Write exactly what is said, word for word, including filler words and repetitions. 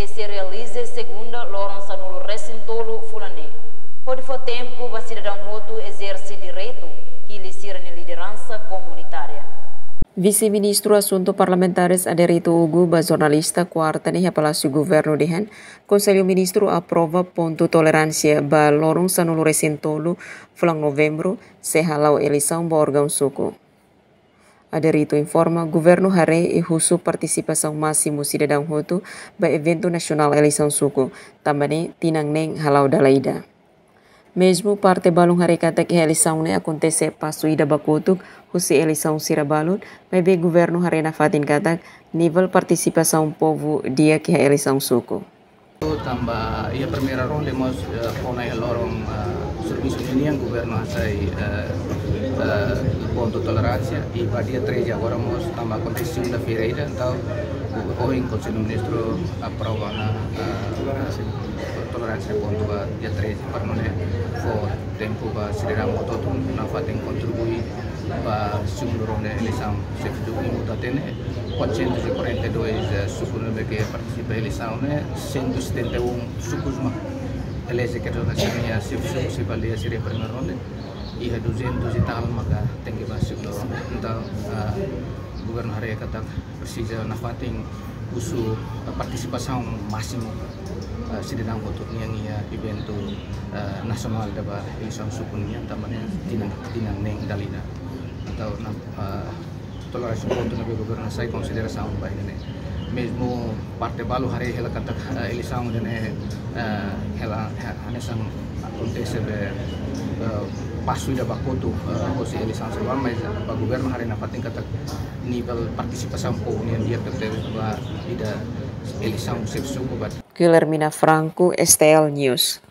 sei realiza segunda loron sanulu resin tolu fulan ne'e, hodi fó tempu ba sidadaun hotu ezerse direitu hili sira-nia lideransa komunitária. Vise-Ministru Asuntu Parlamentares Aderito Hugo ba jornalista kuarta ne'e iha Palásiu Governu dehan, Konsellu Ministru aprova pontu toleránsia ba loron sanulu resin tolu fulan Novembru sei hala'o eleisaun ba órgaun suku. Aderito informa, governu haree i husu partisipasaun másimu sidadaun hotu ba eventu nasionál eleisaun suku, tanba ne'e tinan neen hala'o dala ida. Mezmu parte balun haree katak iha eleisaun ne'e akontese pasu ida ba kotuk husi eleisaun sira balun, maibé governu haree nafatin katak nivel partisipasaun povu di'ak iha eleisaun suku. Tanba iha primeira ronde mós, eh, fó ona iha loron, eh, servisu ninian, governu hasai, eh, eh, pontu toleránsia, i ba dia treze agora mós tanba akontese segunda-feira ida, entaun ohin Konsellu Ministru aprova ona, eh, toleránsia pontu ba dia treze, para nune'e fó tempu ba sidadaun hotu-hotu nafatin kontribui ba segundu ronde eleisaun xefe suku. I muda hatene quatrocentos e quarenta e dois, eh, suku ne'ebé ke partisipa eleisaun ne'e, cento e setenta e um sukus mak eleje kedas ona sira-nia xefe suku, se ba lia sira primeira ronde, iha duzentos e tal maka tenke ba segundu ronde. Entaun, eh, governu haree katak presiza nafatin husu, eh, partisipasaun másimu, eh, sidadaun hotu nian iha eventu, eh, nasionál ida ba eleisaun suku nian, tanba ne'e tinan, tinan neen dala ida. Entaun, eh, toleránsia pontu ne'ebé governu hasai konsiderasaun ba ida-ne'e. Mezmu parte balu haree hela katak, eh, eleisaun ida-ne'e, eh, hela, ha-, hanesan akontese be, eh, pasu ida ba kotuk, eh, hosi eleisaun sira balun, mas ba governu haree nafatin katak nivel partisipasaun povu nian di'ak tebes ba ida eleisaun xefe suku ba. Guilhermina Franco, S T L News.